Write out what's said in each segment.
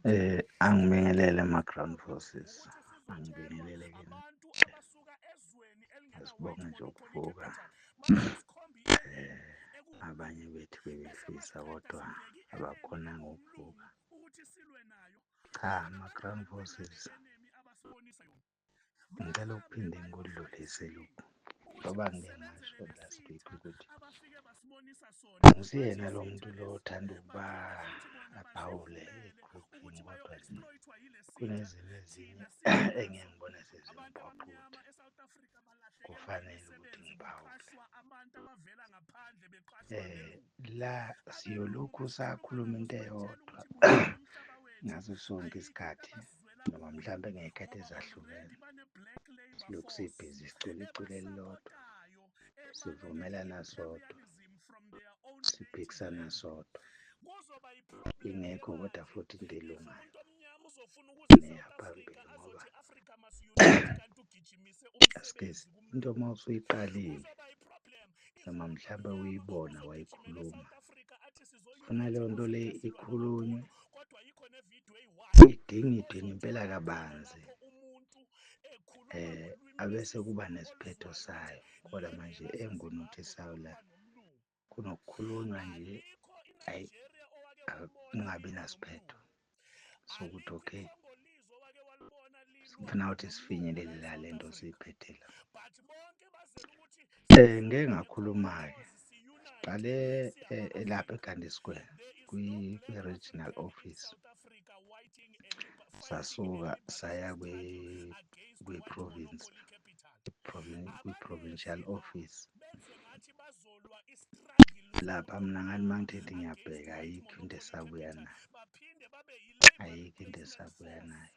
Angibingelele ma-ground forces, angibingelele kini. Asibonge nje ukuvuka. Abanye bethu bebefisa kodwa abakhonanga ukuvuka. Cha, ma-ground forces, ngicela ukuphinde ngikudlulise lokhu ngoba ngike ngasho last week ukuthi angisiyena lo muntu lo othanda ukuba aphawule egruphini, kodwa nje kunezimo ezinye engiye ngibone sezingiphoqa ukuthi kufanele ukuthi ngiphawule. La siyolokhu sakhuluma into eyodwa ngaso sonke isikhathi noma mhlampe ngey'khathi ezahlukene, silokhu sibhizi sicula iculo elilodwa, sivumelana sodwa, siphikisana sodwa, ingekho kodwa futhi into elungayo neya phambili ngoba askies, into uma usuyiqalile noma mhlampe uyibona wayikhuluma, funa leyo nto le ikhulunywe, idingidwe ngempela kabanzi, abese kuba nesiphetho sayo. Kodwa manje engikunothisayo la, kunokukhulunywa nje, hhayi, kungabi nasiphetho sokuthi okay, sifuna ukuthi sifinyelele la le nto siyiphethe la. Ngike ngakhuluma-ke, siqale lapha eGandhi Square kwi-regional office, sasuka saya kwi-province, kwi-provincial office. Lapha mina ngathi uma ngithethe ngiyabheka, ayikho into esabuya nayo, ayikho into esabuya nayo.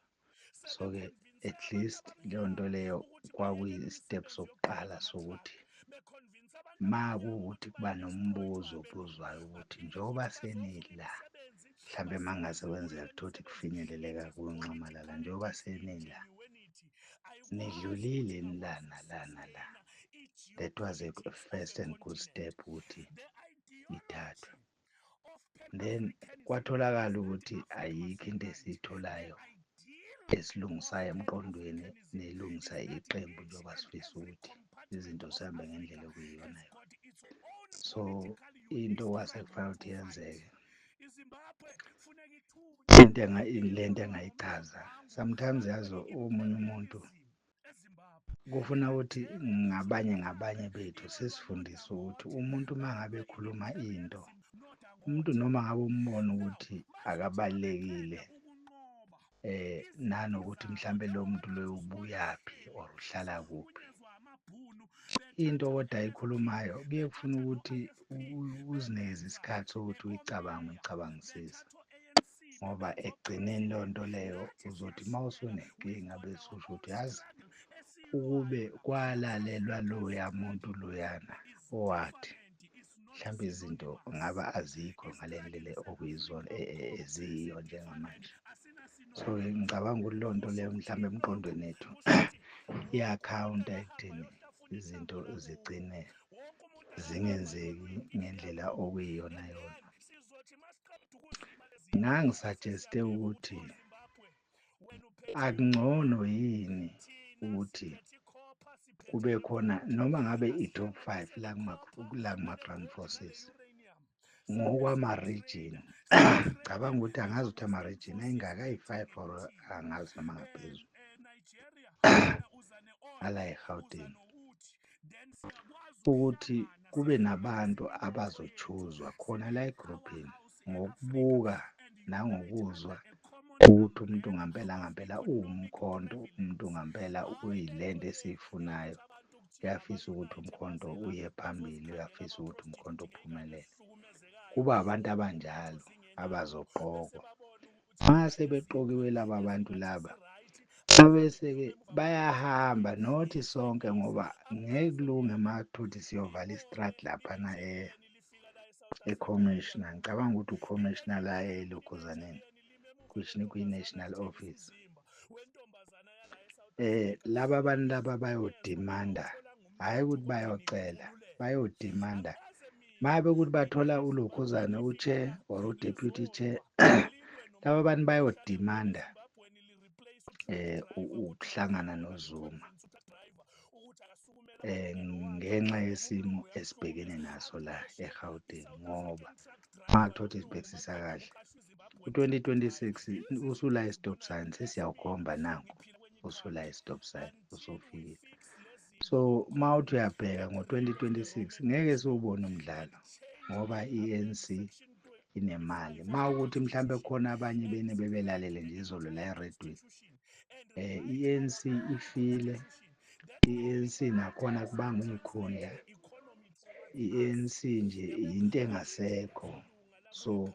So-ke at least leyo nto leyo kwakuyi-step sokuqala sokuthi uma kuwukuthi kuba nombuzo obuzwayo ukuthi njengoba senila, mhlampe uma kungase kwenzeka kuthiwa ukuthi kufinyeleleka kuNxamalala, njengoba senila, nidlulile yini la nala nala? That was a first and good step ukuthi ithathwe. Then kwatholakala ukuthi ayikho into esiyitholayo esilungisayo emqondweni nelungisa iqembu njengoba sifisa ukuthi izinto zihambe ngendlela okuyiyona yona. So into kwase kufanele ukuthi yenzeke, into lento engayichaza, sometimes yazi omunye umuntu kufuna ukuthi ngabanye ngabanye bethu sisifundise ukuthi umuntu uma ngabe ekhuluma into, umuntu noma ngabe umbona ukuthi akabalulekile, nanokuthi mhlampe lo muntu loyo ubuyaphi or uhlala kuphi, into kodwa ayikhulumayo kuye kufuna ukuthi uzinikeze isikhathi sokuthi uyicabange, uyicabangisise, ngoba ekugcineni leyo nto leyo uzothi uma usunenkinga bese usho ukuthi yazi ukube kwalalelwa loya muntu loyana owathi mhlampe izinto ngabe azikho ngale ndlela okuyizona eziyiyo njengamanje. So-ke ngicabanga ukuthi leyo nto leyo mhlambe emqondweni yethu iyakhawunta ekutheni izinto zigcine zingenzeki ngendlela okuyiyona yona. Ngangi-suggest-e ukuthi akungcono yini ukuthi kube khona noma ngabe i-top five la kuma-ground forces ngokwama-region. Cabanga ukuthi angazi ukuthi ama-region ayingaki, ayi-five or angazi noma ngaphezulu ala eGauteng, ukuthi kube nabantu abazochuzwa khona la egruphini ngokubuka nangokuzwa ukuthi umuntu ngampela ngampela uwumkhonto, umuntu ngampela uyilento esiyifunayo, uyafisa ukuthi umkhonto uye phambili, uyafisa ukuthi umkhonto uphumelele. Kuba abantu abanjalo abazoqokwa. Mase beqokiwe laba bantu laba, bese-ke bayahamba, not sonke ngoba ngeke kulunge uma kuthiwa siyovala istradi laphana e-commissioner. Ngicabanga ukuthi u-commissioner la elokhuzaneni kwi-national office. Laba bantu laba bayodimanda, hhayi ukuthi bayocela, bayodimanda. Mabe ukuthi bathola ulokhuzana u-chair or u-deputy chair Laba bantu bayodimanda ukuhlangana noZuma ngenxa yesimo esibhekene naso la eGauteng ngoba uma kuthiwa uthi sibhekisisa kahle, u-2026 usula e-stop sign, sesiyawukhomba nanku usula e-stop sign, usufikile. So uma uthi uyabheka ngo-2026 ngeke siwubone umdlalo ngoba i-ANC inemali. Uma ukuthi mhlampe kukhona abanye bene bebelalele nje izolo la eredweni, i-ANC ifile, i-ANC nakhona kubangwa iy'khundla, i-ANC nje into engasekho. So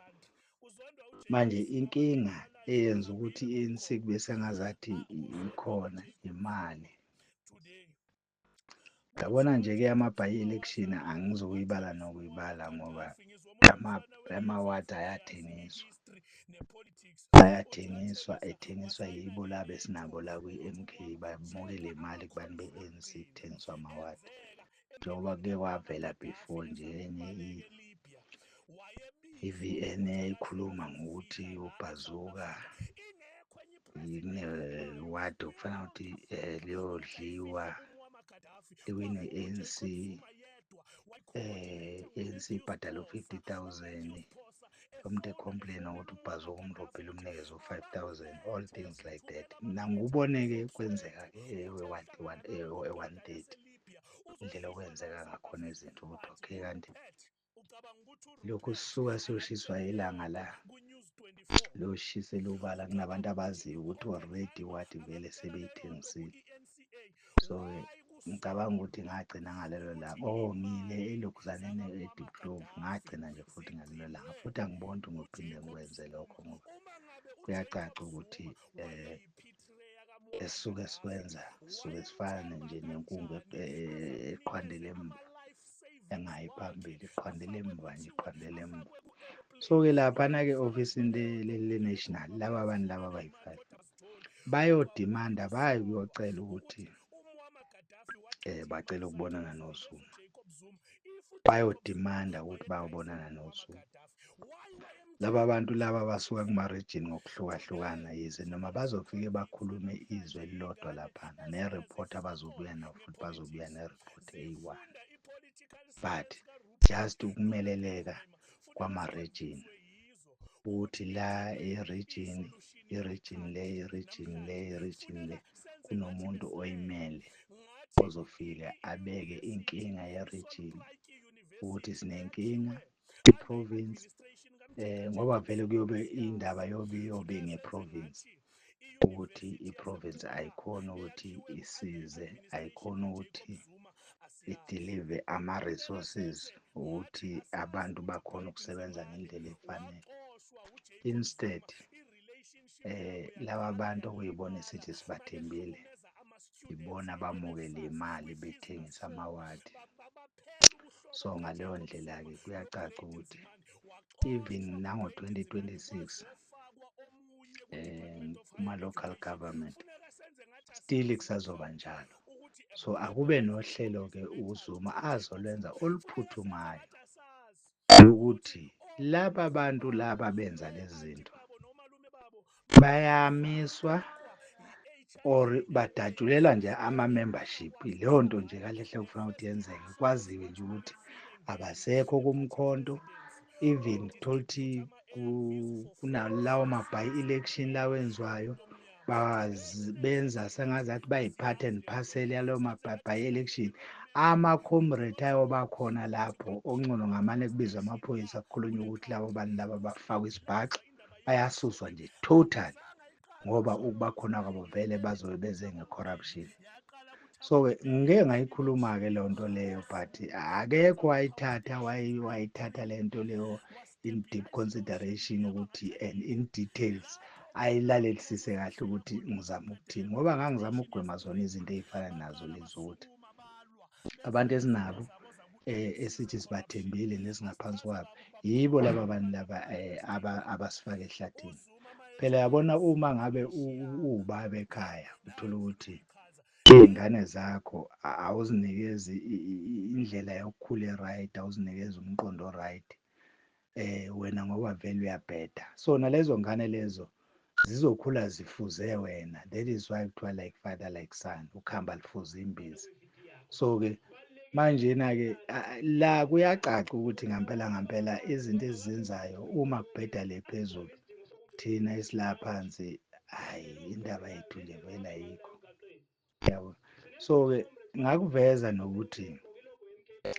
manje inkinga eyenza ukuthi i-ANC kube sengazathi ikhona imali. Yabona nje-ke ama-by-election angizukuyibala nokuyibala ngoba amawadi ayathengiswa, ayathengiswa, ethengiswa yibo laba esinabo la kwi-M_K, bamukela imali kubantu be-ANC kuthengiswa amawadi. Njengoba kuke kwavela before nje enye i-V_N eyayikhuluma ngokuthi uBhazuka kune-ward okufanele ukuthi liyodliwa liwinwe i-ANC, i-ANC ibhadale u-50,000, umuntu e-complain-a ukuthi uBhazuka umrobhile umnikeze u-5,000, all things like that. Mina ngikubone-ke kwenzeka-ke e-130 indlela okwenzeka ngakhona izinto ukuthi okay, kanti lokhu sisuka siyoshiswa ilanga la, liyoshisela ubala kunabantu abaziyo ukuthi already iwadi vele sebeyithengisile. So-ke ngicabanga ukuthi ngagcina ngalelo langa, oh ngile elokhuzaneni e-Diepkloof, ngagcina nje futhi ngalelo langa futhi angiboni ukuthi ngophinde ngikwenze lokho ngoba kuyacaca ukuthi esisuke sikwenza sisuke sifana nje nenkungu eqhwandele emva, engayi phambili, iqhwandele emva nje, iqhwandele emva. So-ke laphana-ke e-ofisini le-national, laba bantu laba abayi-5 bayodimanda, baye kuyocela ukuthi bacela ukubonana noZuma, bayodimanda ukuthi bayobonana noZuma. Laba bantu laba basuka kuma-region ngokuhlukahlukana, yize noma bazofike bakhulume izwi elilodwa laphana ne-report abazobuya nayo futhi bazobuya ne-report eyi-one, but just ukumeleleka kwama-region ukuthi la i-region, i-region le, i-region le, i-region le, kunomuntu oyimele ozofika abeke inkinga ye-region ukuthi sinenkinga i-province, ngoba vele kuyobe indaba yobe iyobe nge-province ukuthi i-province ayikhoni ukuthi isize, ayikhoni ukuthi i-deliver ama-resources ukuthi abantu bakhone ukusebenza ngendlela efanele. Instead laba bantu okuyibona esithi sibathembile ibona abamukela imali bethengisa amawadi. So ngaleyo ndlela-ke kuyacaca ukuthi even nango-2026 kuma-local government still kusazoba njalo. So akube nohlelo-ke uZuma azolwenza oluphuthumayo ukuthi laba bantu laba benza lezi zinto bayamiswa or badatshulelwa nje ama-membership. Leyo nto nje kahle hle kufuna ukuthi yenzeke, kwaziwe nje ukuthi abasekho kuMkhonto, even thola ukuthi kunalawo ma-by election lawa enziwayo benza sengazathi bayi-part and parcel yalowo ma-by election. Ama-comrade ayoba khona lapho, okungcono ngamane kubizwe amaphoyisa kukhulunywe ukuthi labo bantu laba bafakwe isibhaxu, bayasuswa nje totally ngoba ukuba khona kwabo vele bazobe beze nge-corruption. So-ke ngike ngayikhuluma-ke leyo nto leyo, but akekho wayithatha wayithatha le nto leyo in deep consideration ukuthi and in details ayilalelisise kahle ukuthi ngizama ukuthini, ngoba ngangizama ukugwema zona izinto ey'fana nazo lezi ukuthi abantu esinabo esithi sibathembile nesingaphansi kwabo yibo laba bantu laba abasifaka ehlathini. Phela yabona uma ngabe uwubaba ekhaya uthola ukuthi iy'ngane zakho awuzinikezi indlela yokukhula e-right, awuzinikezi umqondo o-right. Wena ngoba vele uyabheda, so nalezo ngane lezo zizokhula zifuze wena. That is why kuthiwa like father like son, ukuhamba lifuze imbiza. So-ke manjena-ke la kuyacaca ukuthi ngampela ngampela izinto esizenzayo uma kubheda le phezulu, thina esila phansi, hhayi, indaba yethu nje vele ayikho, yabo. So-ke ngakuveza nokuthi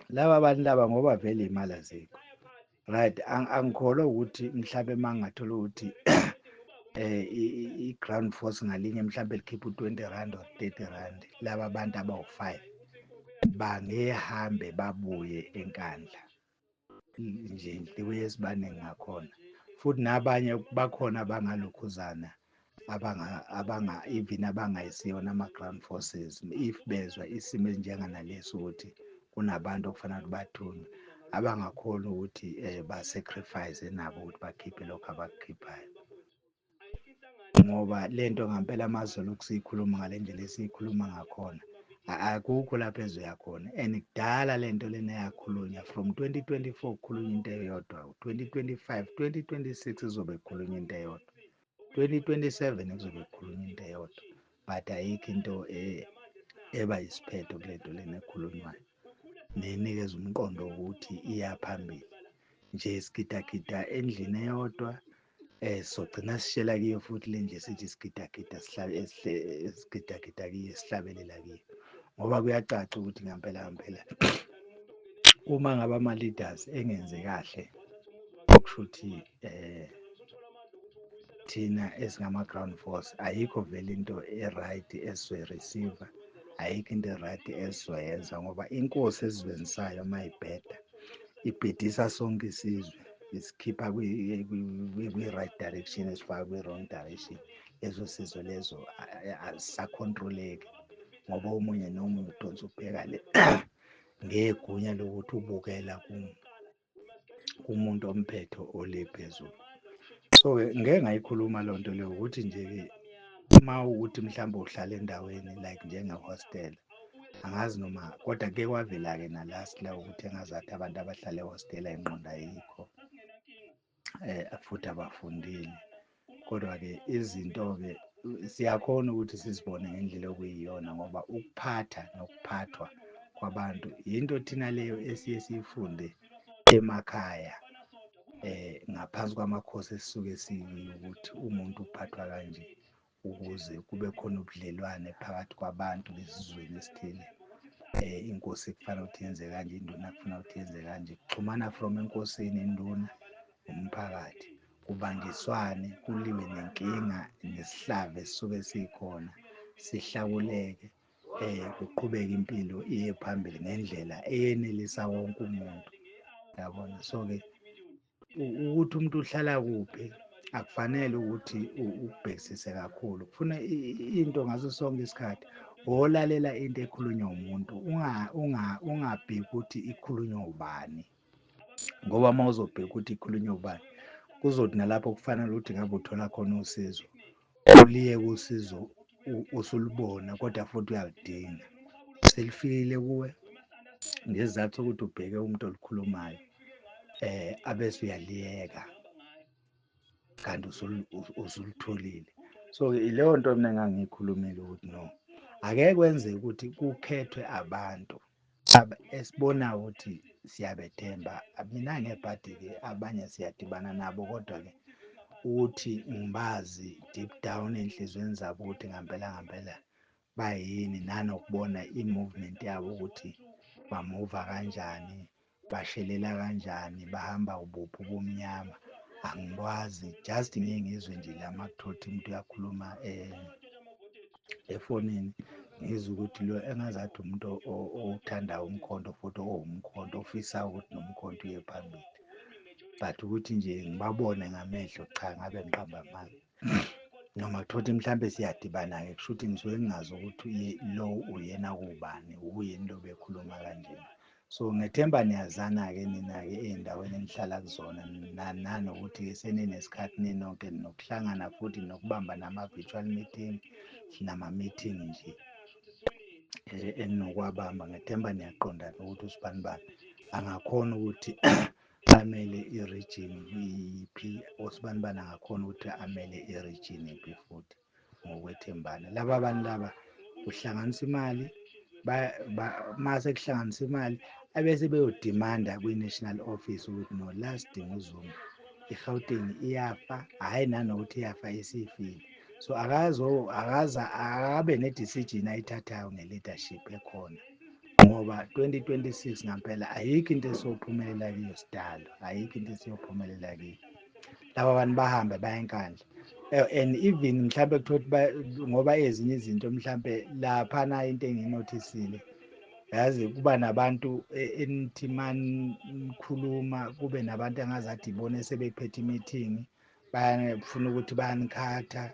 laba bantu laba, ngoba vele imali azikho, right? Angikholwa ukuthi mhlambe uma ngingathola ukuthi i-ground force ngalinye mhlambe likhipha u-R20 or R30, laba bantu abawu-5 bangehambe babuye eNkandla nje libuye sibaningi ngakhona. Futhi nabanye bakhona abangalokhuzana, abanga even abangayisiyona ama-ground forces, if bezwa isimo esinjenganalesi ukuthi kunabantu okufanele ukuthi bathunywe, abangakhona ukuthi ba-sacrifice nabo ukuthi bakhiphe lokhu abakukhiphayo, ngoba lento ngampela mazolokhu siyikhuluma ngale ndlela esiyikhuluma ngakhona, akukho lapho ezoya khona. And kudala lento lena yakhulunywa from 2024, kukhulunywa into eyodwa, 2025, 2026 izobe kukhulunywa into eyodwa, 2027 kuzobe kukhulunywa into eyodwa, but ayikho into eba isiphetho kulento lena ekhulunywayo nenikeza umqondo wokuthi iya phambili. Nje sigidagida endlini eyodwa, sogcina sishela kiyo futhi le ndlu esithi sigidagida, sigidagida kiyo, sihlabelela kiyo, ngoba kuyacaca ukuthi ngampela ngampela uma ngabe ama-leaders engenze kahle, okusho ukuthi thina esingama-ground force ayikho vele into e-right esizoyi-receive, ayikho into e-right esizoyenza, ngoba inkosi esizenzisayo uma ibheda ibhidisa sonke isizwe, isikhipha kwi-right direction, esifaka kwi-wrong direction. Leso sizwe lezo azisa-control-eki, ngoba omunye nomunye udonsa ubheka le ngegunya lokuthi ubukela kumuntu omphethe ole phezulu. So-ke ngeke ngayikhuluma leyo nto leyo, ukuthi nje-ke uma ukuthi mhlawumbe uhlala endaweni like njenge-hostel, angazi noma kodwa kuke kwavela-ke na-last la ukuthi engazathi abantu abahlala ehostela ingqondo ayikho, futhi abafundile. Kodwa-ke izinto-ke siyakhona ukuthi sizibone ngendlela okuyiyona, ngoba ukuphatha nokuphathwa kwabantu yinto thina leyo esiye siyifunde emakhaya, ngaphansi kwamakhosi esisuke sikiwo, ukuthi umuntu uphathwa kanje ukuze kube khona ubudlelwane phakathi kwabantu besizweni esithile. Inkosi kufanele ukuthi yenze kanje, induna kufanele ukuthi yenze kanje, kuxhumana from enkosini, induna, umphakathi, kubanjiswane, kuliwe nenkinga nesihlava esisuke sikhona, sihlakuleke, kuqhubeke impilo iye phambili ngendlela eyenelisa wonke umuntu, yabona. So-ke ukuthi umuntu uhlala kuphi akufanele ukuthi ukubhekisise kakhulu, kufuna into ngaso sonke isikhathi wolalela into ekhulunywa umuntu, ungabheki ukuthi ikhulunywa ubani, ngoba uma uzobheka ukuthi ikhulunywa ubani, kuzothi nalapho kufanele ukuthi ngabe uthola khona usizo, uliyeke usizo usulubona, kodwa futhi uyaludinga, selifikile kuwe ngesizathu sokuthi ubheke umuntu olukhulumayo, abese uyaliyeka kanti usulutholile. So-ke ileyo nto mina engangiyikhulumile ukuthi no, ake kwenzeke ukuthi kukhethwe abantu esibonayo ukuthi siyabethemba. Mina ngebhadi-ke abanye siyadibana nabo, kodwa-ke ukuthi ngibazi deep down ey'nhliziyweni zabo ukuthi ngampela ngampela bayini, nanokubona i-movement yabo ukuthi bamuva kanjani, bashelela kanjani, bahamba kuphi ubumnyama, angikwazi. Just ngike ngizwe nje la uma kuthiwa ukuthi umuntu uyakhuluma efonini, ngizwe ukuthi lo engazathi umuntu owuthandayo umkhonto futhi owumkhonto ofisayo ukuthi nomkhonto uye phambili, but ukuthi nje ngibabone ngamehlo, cha, ngabe ngiqamba amanga. Noma kuthiwa ukuthi mhlampe siyadibana-ke, kusho ukuthi ngisuke ngingazi ukuthi lo uyena kubani, uyini lo bekhuluma kanjena. So ngethemba niyazana-ke nina-ke ey'ndaweni enihlala kuzona, nanokuthi-ke seninesikhathi ninonke nokuhlangana futhi nokubamba nama-virtual meeting, nama-meeting nje eninokuwabamba. Ngethemba niyaqondana ukuthi usibanibani angakhona ukuthi amele i-region iphi, osibanibani angakhona ukuthi amele i-region iphi futhi ngokwethembana. Laba bantu laba kuhlanganisa imali, mase kuhlanganisa imali abese beyodimanda kwi-national office ukuthi no, la sidinga uZuma, iGauteng iyafa, hhayi nanokuthi iyafa isifile. So akabe ne-decision ayithathayo nge-leadership ekhona, ngoba 2026 ngampela ayikho into esiyophumelela kiyo sidalo, ayikho into esiyophumelela kiyo. Laba bantu bahambe baye eNkandla, and even mhlambe kuthiwa ngoba ezinye izinto mhlambe laphana into enginothisile, yazi kuba nabantu enithi manikhuluma kube nabantu engazathi ibona sebephethe i-meeting, bayafuna ukuthi bayanikhatha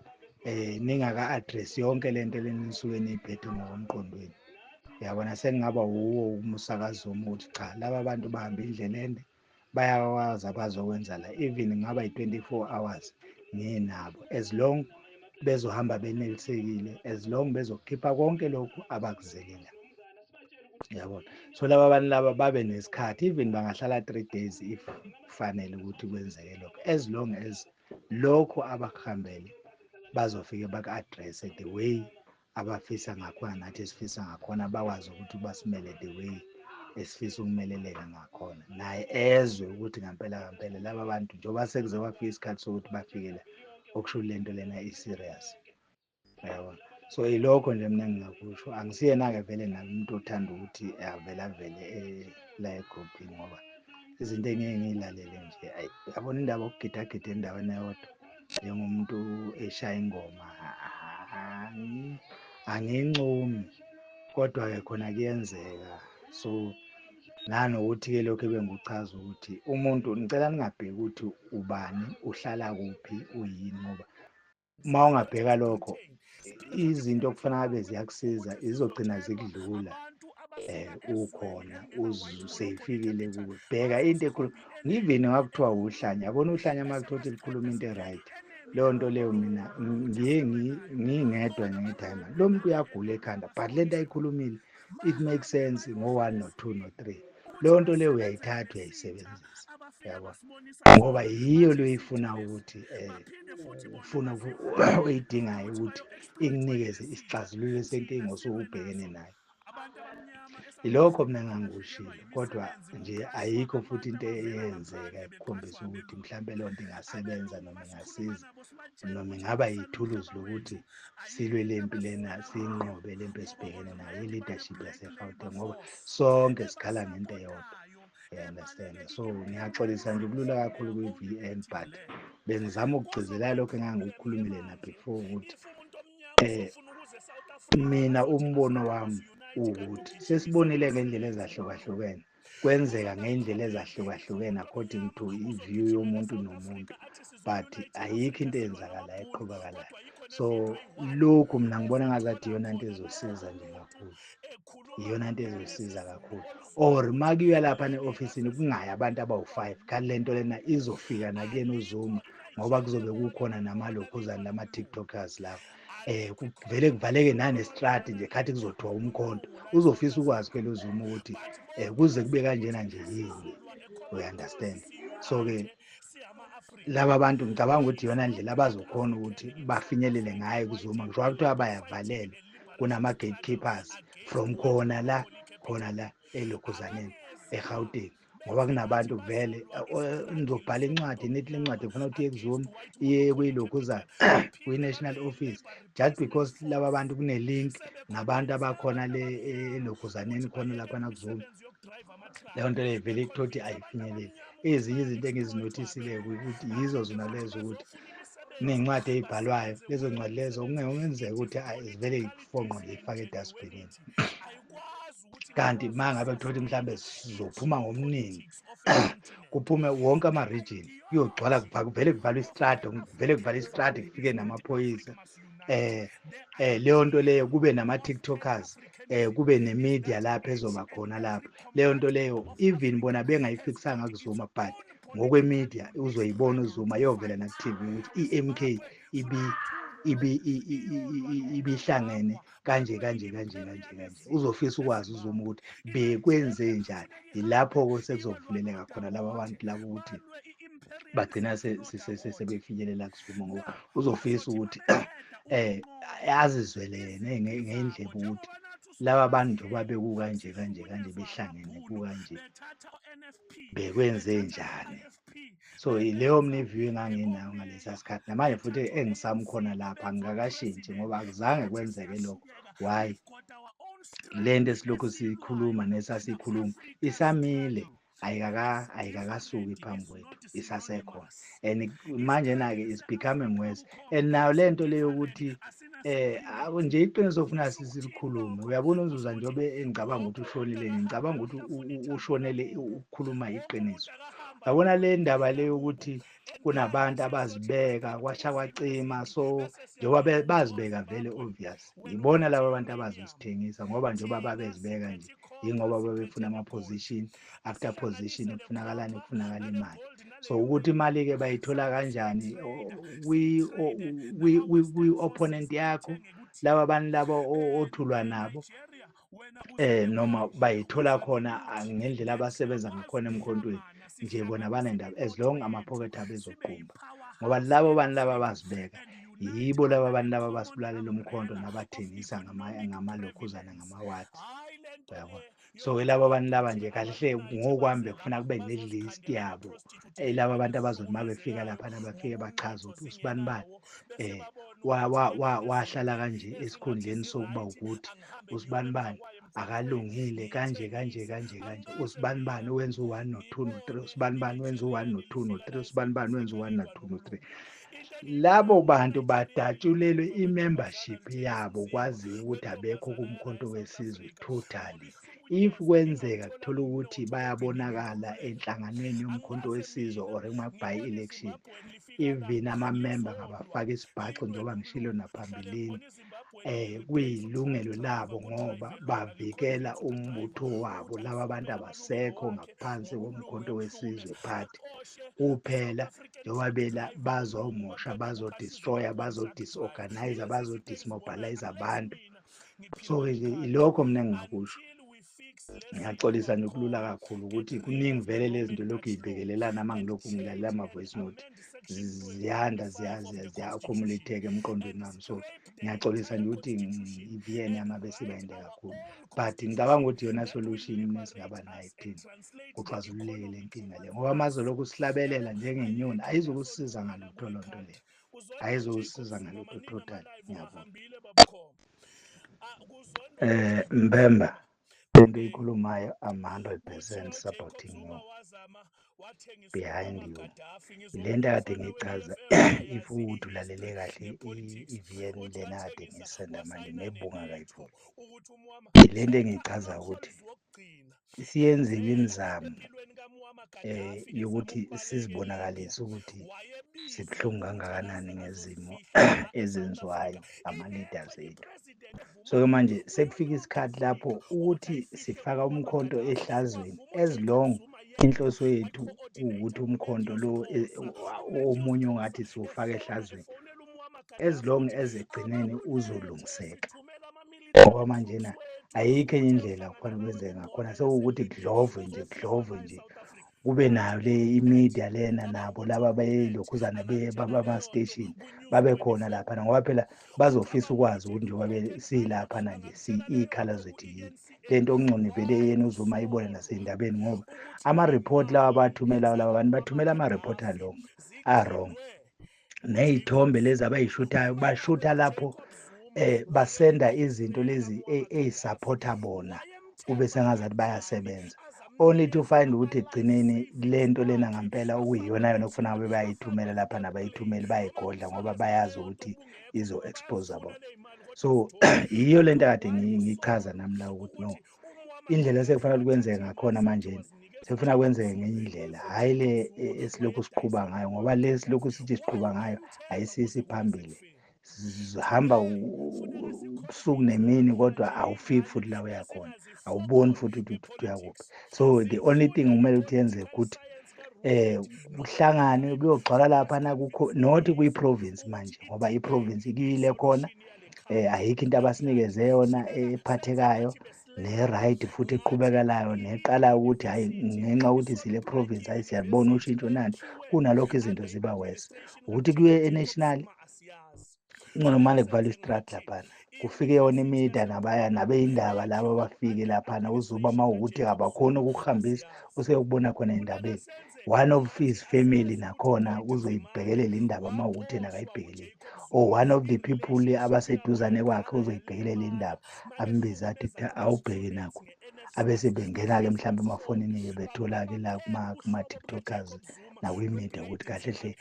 ningaka-address yonke lento lenisuke niyiphethe ngokomqondweni. Uyabona, sengingaba wuwo umusa kaZuma ukuthi cha, laba bantu bahamba indlela ende, bayakwazi abazokwenza la, even kungaba yi-24 hours nginabo, as long bezohamba benelisekile, as long bezokhipha konke lokhu abakuzele la. Uyabona, so laba bantu laba babe nesikhathi, even bangahlala 3 days if kufanele ukuthi kwenzeke lokho, as long as lokho abakuhambele bazofike baku-address the way abafisa ngakhona, nathi esifisa ngakhona, bakwazi ukuthi basimele the way esifisa ukumeleleka ngakhona, naye ezwe ukuthi ngampela ngampela laba bantu njengoba sekuze kwafika isikhathi sokuthi bafike la, okusho lento lena i-serious. Uyabona, so ilokho nje mina engingakusho. Angisiyena-ke vele nami umuntu othanda ukuthi avele avele la egrupini, ngoba izinto engeke ngiyilalele nje, ayi yabona indaba yokugidagida endaweni eyodwa njengomuntu eshaya ingoma, angincomi, kodwa-ke khona kuyenzeka. So nanokuthi-ke lokhu ebengikuchaza ukuthi umuntu ngicela ningabheki ukuthi ubani uhlala kuphi uyini, ngoba uma ungabheka lokho izinto okufanele ngabe ziyakusiza izogcina zikudlula ukhona useyifikile kuwe. Bheka into ekhulu, even ngakuthiwa uhlanya, yabona uhlanya uma kuthiwa ukuthi likhuluma into e-right, leyo nto leyo mina ngiye ngingedwa nje ngithi hayi man, lo muntu uyagula ekhanda, but lento ayikhulumile it makes sense ngo-1 no-2 no-3, leyo nto leyo uyayithatha uyayisebenzisa, uyabona, ngoba yiyo loyifuna ukuthi ufuna oyidingayo ukuthi ikunikeze isixazululo senkinga osuke ubhekene nayo. Ilokho mina engangikushilo, kodwa nje ayikho futhi into eyenzeka ekukhombisa ukuthi mhlampe leyo nto ingasebenza noma ingasiza noma ingaba yithuluzi lokuthi silwe le mpi lena, siyinqobe le mpi esibhekene nayo, i-leadership yase-Gauteng, ngoba sonke sikhala ngento eyodwa. You understand? So ngiyaxolisa nje ukulula kakhulu kwi-VN, but bengizama ukugcizelela lokho engangikukhulumile na before ukuthi mina umbono wami ukuthi sesibonile ngendlela ezahlukahlukene kwenzeka ngendlela ezahlukahlukene according to i-view yomuntu nomuntu, but ayikho into eyenzakalayo eqhubakalayo. So lokhu mina ngibona ngazathi iyona nto ezosiza nje kakhulu, iyona nto ezosiza kakhulu. Or makuyiwa lapha ne-ofisini kungayi abantu abawu-5, kanti le nto lena izofika nakuyena uZuma, ngoba kuzobe kukhona namalokhuzane lama-tiktokers lapho, kuvele kuvaleke nanestrati nje khathi kuzothiwa umkhonto. Uzofisa ukwazi phela uZuma ukuthi kuze kube kanjena nje yini, we understand. So-ke laba bantu ngicabanga ukuthi iyona ndlela abazokhona ukuthi bafinyelele ngayo kuZuma, ngisho kuthiwa bayavalelwa kunama-gatekeepers from khona la khona la elokhuzaneni eGauteng, ngoba kunabantu vele nizobhala incwadi nithi le ncwadi ngifuna ukuthi iye kuZuma, iye kuyilokhuza kwi-national office, just because laba bantu kune-link nabantu abakhona le elokhuzaneni khona laphana kuZuma, leyo nto leyo vele ikuthola ukuthi ayifinyeleli. Ezinye izinto engizinothisile ukuthi yizo zona lezo ukuthi ney'ncwadi ey'bhalwayo, lezo ncwadi lezo kungenzeka ukuthi zivele yifonqo nje ifake edustbinini, kanti uma ngabe kuthola ukuthi mhlambe sizophuma ngomningi kuphume wonke ama-region kuyogcwala, kuvele kuvalwe istradi, kuvele kuvalwe istradi, kufike namaphoyisa, leyo nto leyo, kube nama-tiktokers, kube ne-media lapho ezoba khona lapho, leyo nto leyo even bona bengayifiksanga kuZuma, but ngokwe-media uzoyibona uZuma yovela naku-TV ukuthi i-MK ibi ibihlangene kanje kanje kanje kanje kanje. Uzofisa ukwazi uZuma ukuthi bekwenze njani. Yilapho-ke sekuzovuleleka khona laba bantu laba ukuthi bagcina sebefinyelela kuZuma, ngoba uzofisa ukuthi azizwele yena ngey'ndlebe ukuthi laba bantu njengoba bekukanje kanje kanje behlangene kukanje bekwenze njani. So leyo mina i-view enganginayo ngalesa sikhathi, namanje futhi engisami khona lapha angikakashintshi ngoba akuzange kwenzeke lokho. Why? Le nto esilokhu siyikhuluma nesasiyikhuluma isamile, ayikakasuki phambi kwethu, isasekhona. And manje-na-ke is becoming worse. And nayo le nto le yokuthi nje iqiniso kufuna silikhulume. Uyabona uZuza njengoba engicabanga ukuthi ushonile, ngicabanga ukuthi ushonele ukukhuluma iqiniso. Yabona le ndaba le yokuthi kunabantu abazibeka kwasha kwacima, so njengoba bazibeka vele obvious ibona laba bantu abazosithengisa, ngoba njengoba babezibeka nje yingoba babefuna ama-position after position, kufunakalani, kufunakala imali. So ukuthi imali-ke bayithola kanjani kwi-opponent yakho, laba bantu laba othulwa nabo, noma bayithola khona ngendlela abasebenza ngakhona emkhontweni nje, bona banendaba as long amaphokethe abo ezoqumba, ngoba labo bantu laba bazibeka yibo laba bantu laba basibulalela umkhonto nabathengisa ngamalokhuzana ngamawadi, uyabona. So-ke laba bantu laba nje kahle ngokwami bekufuna kube ne-list yabo, laba bantu abazothi uma befika laphana bafike bachaze ukuthi usibani bani wahlala kanje esikhundleni sokuba ukuthi usibani bani akalungile kanje kanje kanje kanje, usibani bani wenza u-1 no-2 no-3, usibani bani wenza u-1 no-2 no-3, usibani bani wenza u-1 no-2 no-3. Labo bantu badatshulelwe i-membership yabo, kwaziwa ukuthi abekho kuMkhonto weSizwe totally. If kwenzeka kuthola ukuthi bayabonakala enhlanganweni yoMkhonto weSizwe or kuma-by election, even ama-member ngabafaka isibhaxu njengoba ngishilo naphambilini, kuyilungelo labo ngoba bavikela umbutho wabo. Laba bantu abasekho ngaphansi koMkhonto weSizwe Party kuphela, njengoba bela bazomosha, bazodestroya, bazodisorganize, bazodismobilize abantu. So-ke nje ilokho mina engingakusho. Ngiyaxolisa nje kulula kakhulu ukuthi kuningi vele lezi zinto lokhu y'bekelelana, uma ngilokhu ngilalela ama-voice note ziyanda, ziya-accumulate-eka emqondweni wami. So ngiyaxolisa nje ukuthi i-VN yami abe siba yinde kakhulu, but ngicabanga ukuthi iyona solution mina esingaba nayo ekutheni kuxazululeke le nkinga le, ngoba mazolokhu sihlabelela njengenyoni ayizukusiza ngalutho loo nto leyo, ayizukusiza ngalutho total. Ngiyabonga. Mbemba, lento oyikhulumayo, I'm 100% supporting you, behind you. Le nto akade ngiyichaza, if ukuthi ulalele kahle i-VN lena kade ngiyisenda manje, maybe ungakayivuli, le nto engiyichaza ukuthi siyenziwe imizamo yokuthi sizibonakalise ukuthi sibuhlungu kangakanani ngezimo ezenziwayo ama-leaders ethu. So-ke manje sekufika isikhathi lapho ukuthi sifaka umkhonto ehlazweni, as long inhloso yethu ukuthi umkhonto lo omunye ongathi siwufaka ehlazweni, as long as ekugcineni uzolungiseka, ngoba manjena ayikho enye indlela kufanele kwenzeke ngakhona. Sekuwukuthi kudlovwe nje, kudlovwe nje, kube nayo le i-media lena, nabo laba belokhuzana bama-station babe khona laphana, ngoba phela bazofisa ukwazi ukuthi njengoba silaphana nje iy'khala zethu yini. Le nto okungcono ivele yena uZuma ayibone nasey'ndabeni, ngoba ama-report lawa abawathumelayo laba bantu bathumela ama-report along a-wrong, ney'thombe lezi abayishuthayo bashutha lapho basenda izinto lezi ey'supporta bona, kube sengazathi bayasebenza, only to find ukuthi ekugcineni le nto lena ngampela okuyiyona yona okufuna ngabe bayayithumela lapha nabayithumeli bayayigodla, ngoba bayazi ukuthi izo-expose bona. So yiyo lento kade ngiyichaza nami la ukuthi no, indlela esekufanele kwenzeke ngakhona manje sekufuna kwenzeke ngenye indlela, hhayi le esilokhu siqhuba ngayo, ngoba le silokhu sithi siqhuba ngayo ayisisi phambili, hamba ubusuku nemini kodwa awufiki futhi la uyakhona, awuboni futhi ukuthi uyakuphi. So the only thing kumele ukuthi yenzeke ukuthi Kuhlanganwe kuyogcwala laphana kukho not kwi-province manje ngoba i-province kuyile khona ayikho into abasinikeze yona ephathekayo ne-right futhi eqhubekelayo neqalayo ukuthi hhayi ngenxa yokuthi sile province hhayi siyalibona ushintsho nanti kunalokho izinto ziba worse. Ukuthi kuye e-national ngcono mane kuvalwe istradi laphana kufike yona imida nabaya nabeyindaba laba bafike laphana uzuba uma wukuthi abakhoni ukukuhambisa useyokubona khona endabeni. One of his family nakhona uzoyibhekelela indaba uma wukuthi yena akayibhekeleli, or one of the people abaseduzane kwakhe uzoyibhekelela indaba, ambize athi awubheke nakho. Abese bengena-ke mhlawumbe emafonini-ke bethola-ke la kuma-tiktokers nakwi-media ukuthi kahle hle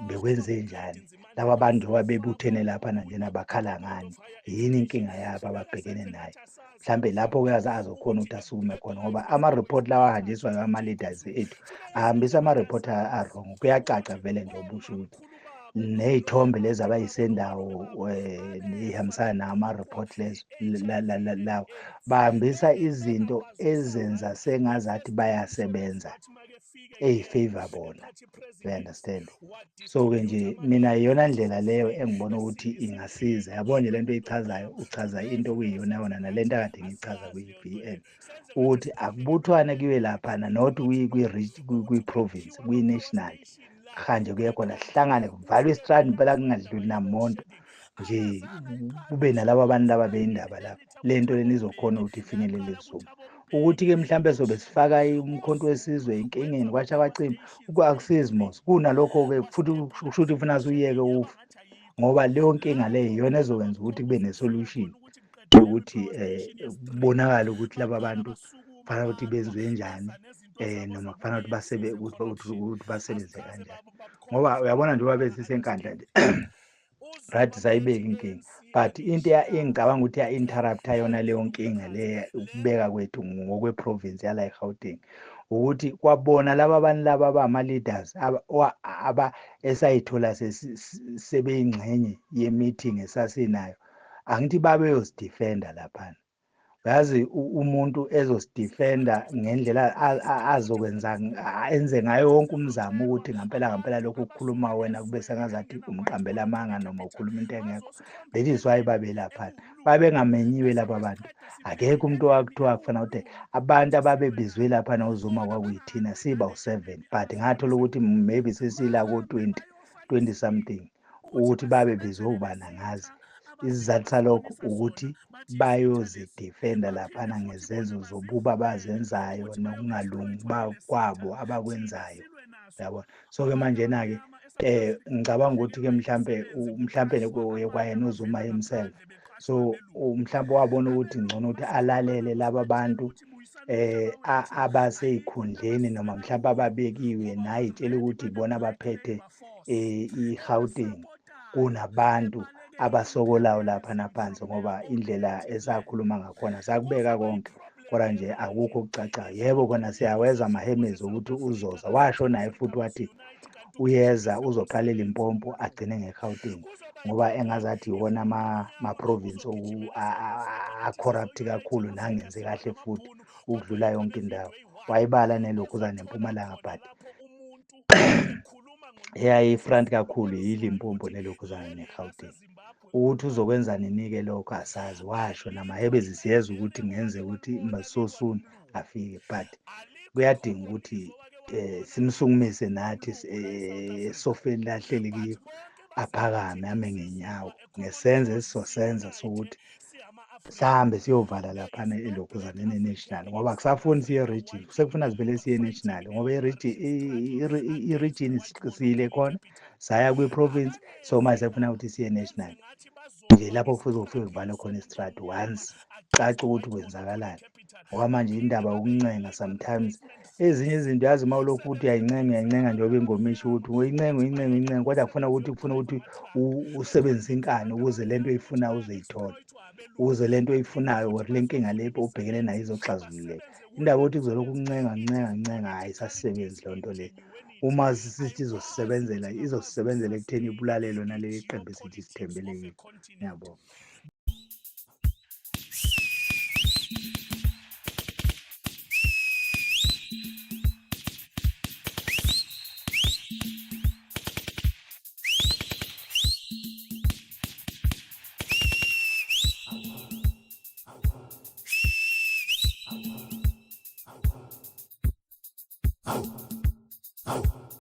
bekwenzenjani laba bantu njengoba bebuthene laphana njena bakhala ngani, yini inkinga yabo ababhekene nayo. Mhlambe lapho kuyaze azokhona ukuthi asukume khona ngoba ama-report lawa ahanjiswayo ama-leaders ethu ahambisa ama-report a-wrong. Kuyacaca vele nje obusho ukuthi ney'thombe lezi abayisendawo ney'hambisana nawo ama-report lezo lawo bahambisa izinto ezenza sengazathi bayasebenza ey'favour bona, you understand? So-ke nje mina iyona ndlela leyo engibona ukuthi ingasiza. Yabo nje lento oyichazayo, uchaza into okuyiyona yona nalento akade ngiyichaza kwi-B_N ukuthi akubuthwane kuyiwe laphana not kwi-province, kwi-national. Kuhanjwe kuye khona kuhlangane kuvalwe istradi impela kungadluli namuntu nje, kube nalaba bantu laba beyindaba laba. Le nto lena izokhona ukuthi ifinyelele kuZuma. Ukuthi-ke mhlampe sobe sifaka umkhonto wesizwe enkingeni kwasha kwacima, akusizi mos. Kunalokho-ke futhi kusho ukuthi kufuna siyeke ufe ngoba leyo nkinga leyo iyona ezokwenza ukuthi kube ne-solution yokuthi kubonakale ukuthi laba bantu kufanele ukuthi benziwe njani noma kufanele ukuthi basebe ukuthi basebenze kanjani. Ngoba uyabona njengoba besiseNkandla nje right, sayibeka inkinga but into engicabanga ukuthi ya-interrupt-a yona leyo nkinga le ukubeka kwethu ngokwe-province yala eGauteng ukuthi kwabona laba bantu laba abama-leaders aba esayithola sebeyingxenye ye-meeting esasinayo, angithi babeyosidefenda laphana. Uyazi umuntu ezosidefenda ngendlela azokwenza enze ngayo wonke umzamo ukuthi ngampela ngampela lokhu okukhuluma wena kube sengazathi umqambela amanga noma ukhuluma into engekho. That is why babelaphana, babengamenyiwe laba bantu. Akekho umuntu owakuthiwa kufanele ukuthi abantu ababebizwe laphana uZuma kwakuyithina siba u-7, but ngathola ukuthi maybe sesila ko-20, 20 something ukuthi babe bezwe ubani angazi. Isizathu salokho ukuthi bayozidefenda laphana ngezenzo zobubi abazenzayo nokungalungi kwabo abakwenzayo, uyabona. So-ke manjena-ke ngicabanga ukuthi-ke mhlampe mhlampe kwayena uZuma himself, so mhlampe wabona ukuthi ngcono ukuthi alalele laba bantu abasey'khundleni noma mhlampe ababekiwe naye itshela ukuthi ibona abaphethe i-Gauteng kunabantu abasokolayo lapha naphansi, ngoba indlela esakhuluma ngakhona sakubeka konke kodwa nje akukho okucacayo. Yebo kona siyaweza amahemezi ukuthi uzoza, washo naye futhi wathi uyeza uzoqala eLimpopo agcine ngeGauteng ngoba engazathi iwona ama-province a-corrupt kakhulu nangenze kahle futhi ukudlula yonke indawo. Wayibala nelokhuzana neMpumalanga but eyayi-front kakhulu yiLimpopo nelokhuzana neGauteng. Ukuthi uzokwenza nini-ke lokho asazi, washo namahebezi siyezwa ukuthi kungenzeka ukuthi so soon afike, but kuyadinga ukuthi simsukumise nathi esofeni lahleli kiyo aphakame ame ngenyawo ngesenzo esizosenza sokuthi sihambe siyovala laphana elokhuzana ne-national ngoba akusafuni siye region, sekufuna sivele siye national ngoba i-region siyile khona saya kwi-province, so manje sekufuna ukuthi siye national nje lapho kufuze kufike kuvalwe khona istradi once cace ukuthi kwenzakalani. Ngoba manje indaba yokuncenga sometimes ezinye izinto yazi uma ulokhu uthi uyayincenga uyayincenga njengoba ingoma isho ukuthi uyincenga uyincenga uyincenga, kodwa kufuna ukuthi usebenzise inkani ukuze lento oyifunayo uzoyithola, ukuze lento oyifunayo or le nkinga le obhekene nayo izoxazululeka. Indaba yokuthi kuzolokhu kuncenga ncenga ncenga hhayi isasisebenzi leyo nto leyo. Uma sithi izosisebenzela izosisebenzela ekutheni ibulale lona leli qembu esithi sithembele kilo. Ngiyabonga.